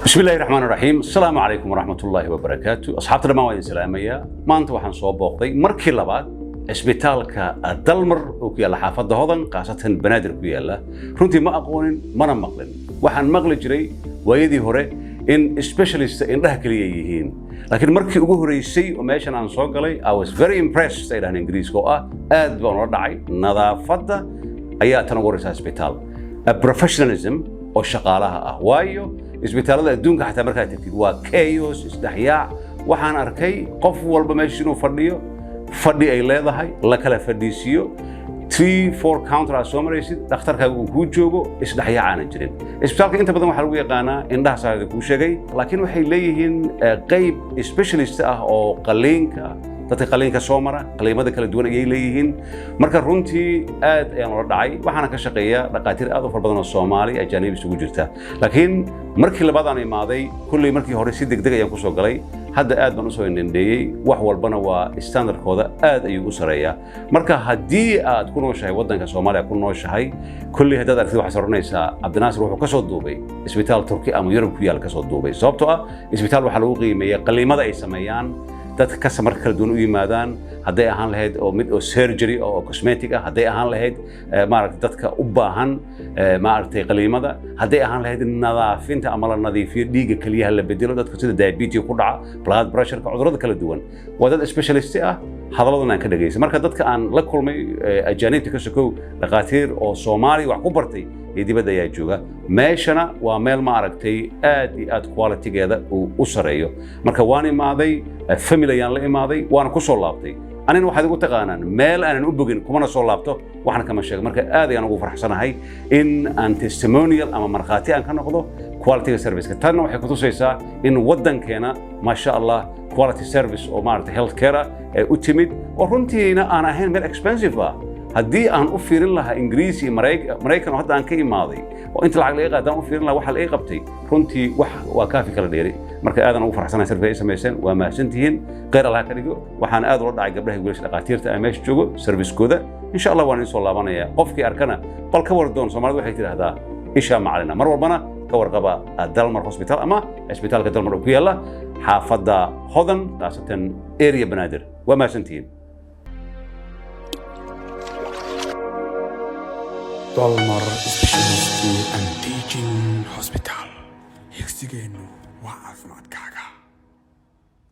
Bismi illahi raxmaan raxiim. Asalaamu calaykum waraxmat ullaahi wabarakaatu. Asxaabta dhammaan waa idin salaamayaa. Maanta waxaan soo booqday markii labaad cisbitaalka Dalmar oo ku yaalla xaafadda Hodan, khaasatan Banaadir ku yaalla. Runtii ma aqoonin mana maqlin. Waxaan maqli jiray waayadii hore in specialist indhaha keliya yihiin, laakiin markii ugu horeysay oo meeshan aan soo galay, I was very impressed, ay dhahaan Ingiriiska, oo ah aad baan ula dhacay nadaafadda ayaa tan ugu horeysa isbitaal, professionalism oo shaqaalaha ah, waayo isbitaalada adduunka xataa markaad tagtid waa chaos, isdhexyaac. Waxaan arkay qof walba meesha inuu fadhiyo, fadhi ay leedahay, la kala fadhiisiyo, three four counter aad soo maraysid, dhakhtarkaaga uu kuu joogo, isdhexyaac aanan jirin. Isbitaalka inta badan waxaa lagu yaqaanaa indhaha saarida kuu sheegay, laakiin waxay leeyihiin qayb specialist ah oo qaliinka, dadka qaliinka soo mara, qaliimada kala duwan ayay leeyihiin. Marka runtii aad ayaan ula dhacay. Waxaana ka shaqeeya dhaqaatiir aad u fara badan oo Soomaali, ajaanib isugu jirta. Laakiin markii labaad aan imaaday, kulley markii hore si degdeg ayaan kusoo galay, hadda aad baan usoo indhendheeyey. Wax walbana waa standardkooda aad ayuu u sareeyaa. Marka haddii aad ku nooshahay waddanka Soomaaliya ku nooshahay, kulley haddaad aragtid waxaad oranaysaa Cabdinaasir wuxuu ka soo duubay isbitaal Turki ama Yurub ku yaal ka soo duubay, sababtoo ah isbitaal waxaa lagu qiimeeya qaliimada ay sameeyaan, dadka customerka kala duwan u yimaadaan, hadday ahaan lahayd oo mid oo surgery oo cosmetic ah, hadday ahaan lahayd maaragtay dadka u baahan maaragtay qaliimada, hadday ahaan lahayd nadaafinta ama la nadiifiyo dhiigga, keliyaha la bedelo, dadka sida diabetes ku dhaca, blood pressure-ka, cudurrada kala duwan. Waa dad specialist ah. Hadalladan aan ka dhageystay marka dadka aan la kulmay, ajaanibta ka sokow, dhaqaatiir oo Soomaali wax ku bartay iyo dibadda ayaa jooga. Meeshana waa meel ma aragtay aad iyo aad qualitygeeda uu u sareeyo. Marka waan imaaday, family ayaan la imaaday, waana ku soo laabtay. Anina waxaad igu taqaanaan meel aanan u bogin kumana soo laabto, waxna kama sheego. Marka aad ayaan ugu faraxsanahay in aan testimonial ama markhaati aan ka noqdo quality serviceka. Tanna waxay kutusaysaa in waddankeena, maasha Allah, quality service oo maaragtay health care ah ee u timid, oo runtiina aan ahayn meel expensive ah. Haddii aan u fiirin lahaa Ingiriis iyo Maraykan oo hadda aan ka imaaday oo inta lacag laga qaadaan u fiirin lahaa waxa la ii qabtay, runtii wax waa kaafi kala dheeri. Marka aadan ugu faraxsanahay service ay samayseen. Waa mahadsantihiin, khayr Allah ka dhigo. Waxaan aad ula dhacay gabdhaha, wiilasha dhaqaatiirta ee meesha joogo servicekooda. Insha Allah waan idin soo laabanaya. Qofkii arkana bal ka war doon. Soomaalidu waxay tidhaahdaa ishaa macalina. Mar walbana ka warqaba Dalmar Hospital ama isbitaalka Dalmar oo ku yaalla xaafadda Hodan, khaasatan area Banaadir. Waa mahadsantihiin. Dalmar Specialist and Teaching Hospital. Higsigeennu waa caafimaadkaaga.